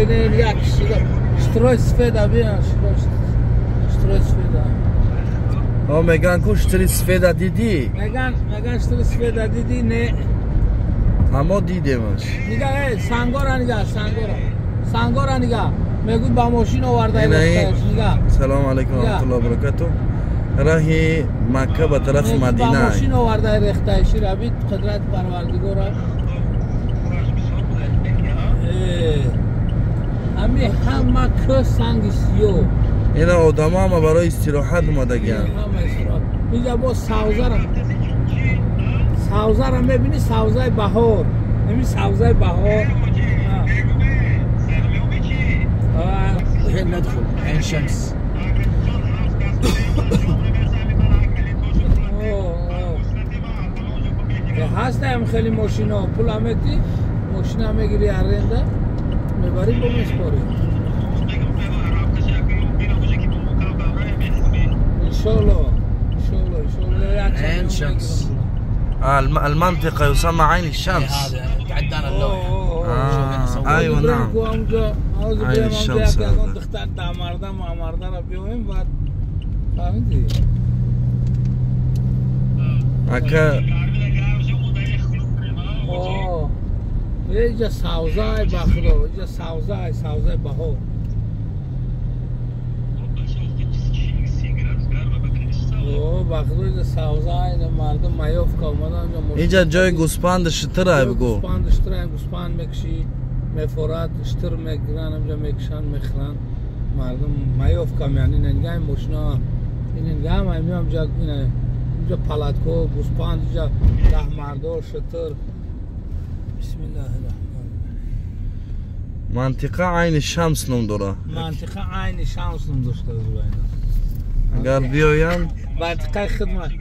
ине як штирой сфеда биан, штирой сфеда. О, меган ку штири сфеда дидӣ? Меган штири сфеда дидӣ, не. Аммо дидемаш. Нига, сангора нига, сангора. Сангора нига. Мегӯй ба мошин оварда. Нига. Салом алейкум ва раҳматуллоҳи ва баракатуҳ. Раҳи Макка ба тарафи Мадина. Ба мошин оварда рехта ширабит қудрат Парвардигора. Ҳами ҳама кӯ санги сиёҳ. Ина одамо ҳама барои истироҳат омадагианд. Ҳама истироҳат. Инҷа боз савзара. Савзара мебинӣ, савзаи баҳор. Ҳами савзаи баҳор. الحين ندخل عين شمس. هستم خیلی ماشینا پول همتی ماشینا میگیری аренда мебари бо меспори. иншоалло иншоалло иншоалло. عين شمس. المنطقة يسمى عين الشمس. هذا تعدانا اللوحة. ايوه نعم. عين الشمس. اكا اینجا ساوزای بخدا، اینجا ساوزای، ساوزای بهار. او بخدا اینجا ساوزای مردم مایوف که اومدن. اینجا جای گوسپند شتر بگو. گوسپند شتر، گوسپند میکشی، مفرات شتر میگیرن، اینجا میکشن میخرن. مردم مایوف که یعنی نگاه ماشینا، این نگاه ما میام اینجا اینجا پالاتکو گوسپند اینجا ده مردا شتر. بسم الله الرحمن الرحیم. منطقه عین شمس نام داره. منطقه عین شمس نام داشته اگر بیایم منطقه خدمت،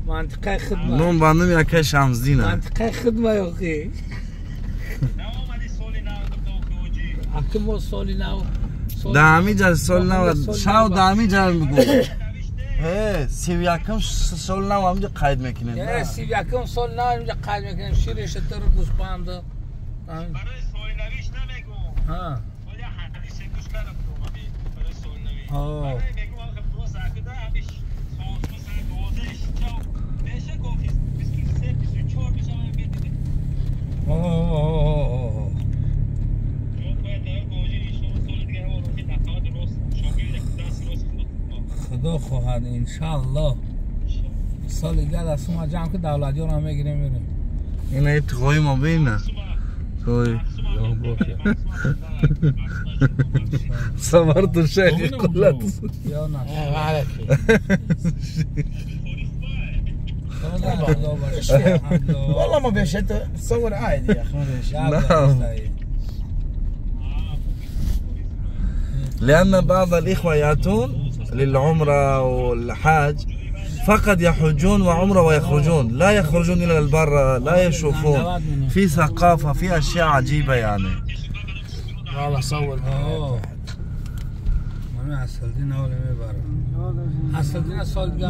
منطقه خدمت نام بندم یکی شمس دینه. منطقه خدمت یاخی. اکه ما سالی نو دهمی جا سال نو شاو دهمی جا بگو. 31 сол нав ҳаминҷа қайд мекунем. 31 сол нав ҳаминҷа қайд мекунем. Шири шитр гӯспанд. Барои соли навиш намегум. Оя ҳадисе гӯш кардам барои соли навиш. Барои мегум охир просто акида ҳамиш сол сол 12 чав меша гофи 23 24 мешава медиди. О. خدا خواهد انشالله سال دیگر از ما جمع که دولتی ها رو میگیریم میریم. این اتقای ما بینه توی صورت الشيخ قلت یا نه والله ما بيش انت تصور عادي يا اخي ما بيش. نعم لأن بعض الإخوة يأتون للعمرة والحاج فقط يحجون وعمرة ويخرجون، لا يخرجون إلى البر، لا يشوفون في ثقافة، في أشياء عجيبة يعني. والله صور.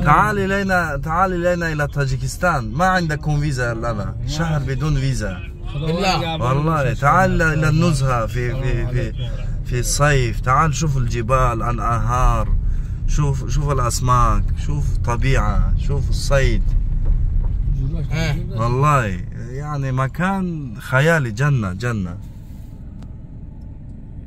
تعال إلينا، تعال إلينا إلى طاجيكستان، ما عندكم فيزا لنا، شهر بدون فيزا. والله تعال إلى النزهة في في في في الصيف، تعال شوف الجبال، الأنهار، شوف شوف الأسماك، شوف الطبيعة، شوف الصيد. والله يعني مكان خيالي، جنة جنة.